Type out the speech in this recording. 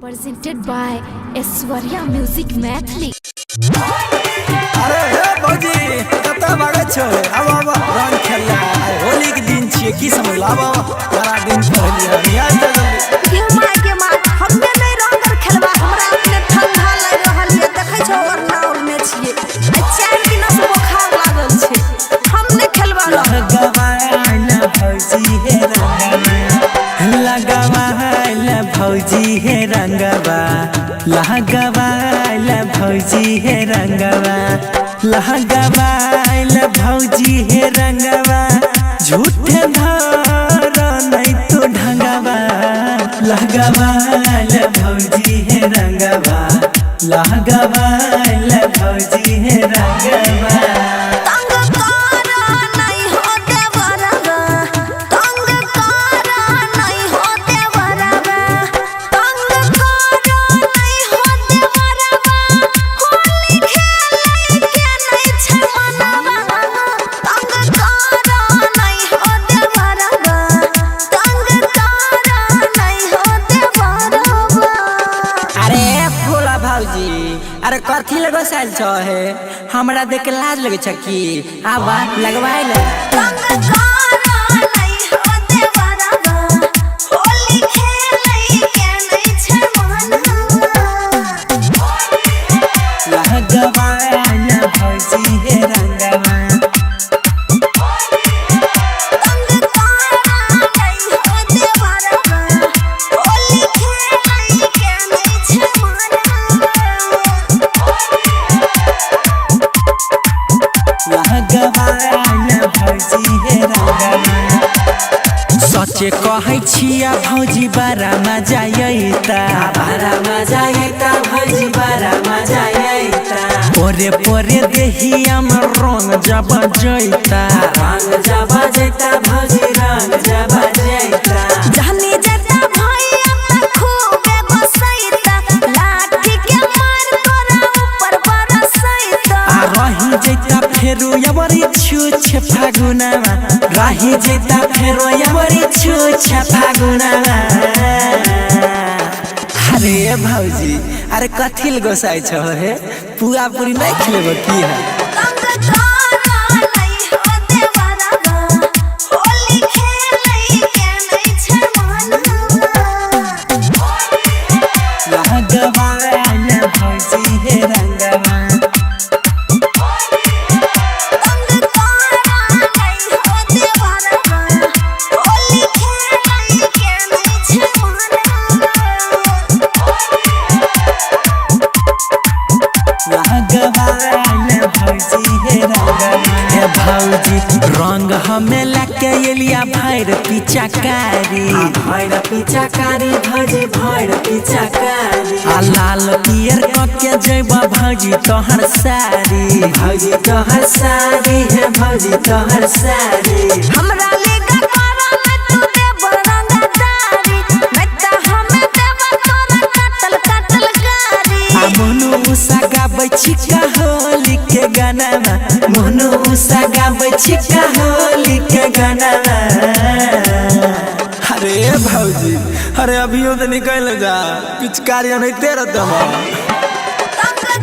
Presented by Aishwarya Music Maithili. अरे हे भौजी, कतऽ भागै छौ? आब आब, रंग खेलला। आइ होली के दिन छियै, की समझला? आब आब, बड़ा दिन पढ़लियै यार, तऽ जल्दी। गे माय, गे माय, हम्मे नहीं रंग आर खेलबा। हमरा अपने ठंडा लागि रहल ये। देखै छौ, ओढ़ना ओढ़ने छियै। आइ 4 दिना से बोखार लागल छै। हम नहीं खेलबा रंग। लगवाइल भौजी हे रंगवा, लगवाइल भौजी हे रंगवा, लगवाइल भौजी हे रंगवा, लगवाइल भौजी हे रंगवा। झूठे धार नहीं तो ढंगवा, लगवाइल भौजी हे रंगवा, लगवाइल भौजी हे रंगवा। तंग कर नहीं हो देवरबा, तंग कर नहीं हो देवरबा, तंग कर नहीं हो देवरबा। होली खेले के नहीं छै मनवा। तंग कर नहीं हो देवरबा, तंग कर नहीं हो देवरबा। अरे भोला भाउजी, अरे कथी लगो साल छ हे? हमरा देख के लाज लगे छ की? आबा, लगवाइ ले। तंग कर नहीं हो देवरबा, होली खेले के नहीं छै मनवा। लगवाइल भौजी हे रंगवा। तंग कर नहीं हो देवरबा, होली खेले के नहीं छै मनवा। लगवाइल भौजी हे रंगवा। सचे कहै छिया भौजी, बड़ा मजा अइता, बड़ा मजा अइता भौजी, बड़ा मजा अइता। पोरे पोरे देहिया में रंग जब जइता, रंग जब जइता भौजी, रंग जब जइता। जहनी जता भैया त खूबे गोसैता, लाठी के मार तोरा ऊपर बरसैता। आ रही जैता फेरू यवरी छुछ फागुनामा, रही जैता फेरू यवरी छुछ फागुनामा। अरे भौजी, अरे कथी ले गोसाइ छौ हे? पुआ पूरी नहीं खिलेबो की है? तंग कर नहीं हो देवरबा, होली खेले के नहीं छै मनवा। लगवाइल भौजी हे रंगवा। तंग कर नहीं हो देवरबा, होली खेले के नहीं छै मनवा। लगवाइल भौजी हे रंगवा। हे भौजी, रंग हमें लके एलिया भैर पिचाकारी, भैर पिचाकारी भौजी, भैर पिचाकारी। आ लाल पियर कके जैबा भौजी तोहर साड़ी, भौजी तोहर साड़ी हे भौजी तोहर साड़ी। हमरा लेगा करा न तू देव रंगदारी, नहीं त हमें देव तोरा काटल काटल गारी। आ मोनू उषा गाबै छिका होली के गानामा, मोनू उषा गाबै छिका होली के गानामा। अरे भौजी, अरे अभियो तो निकल जा, पिचकारी नहीं तेरा दमा। तंग कर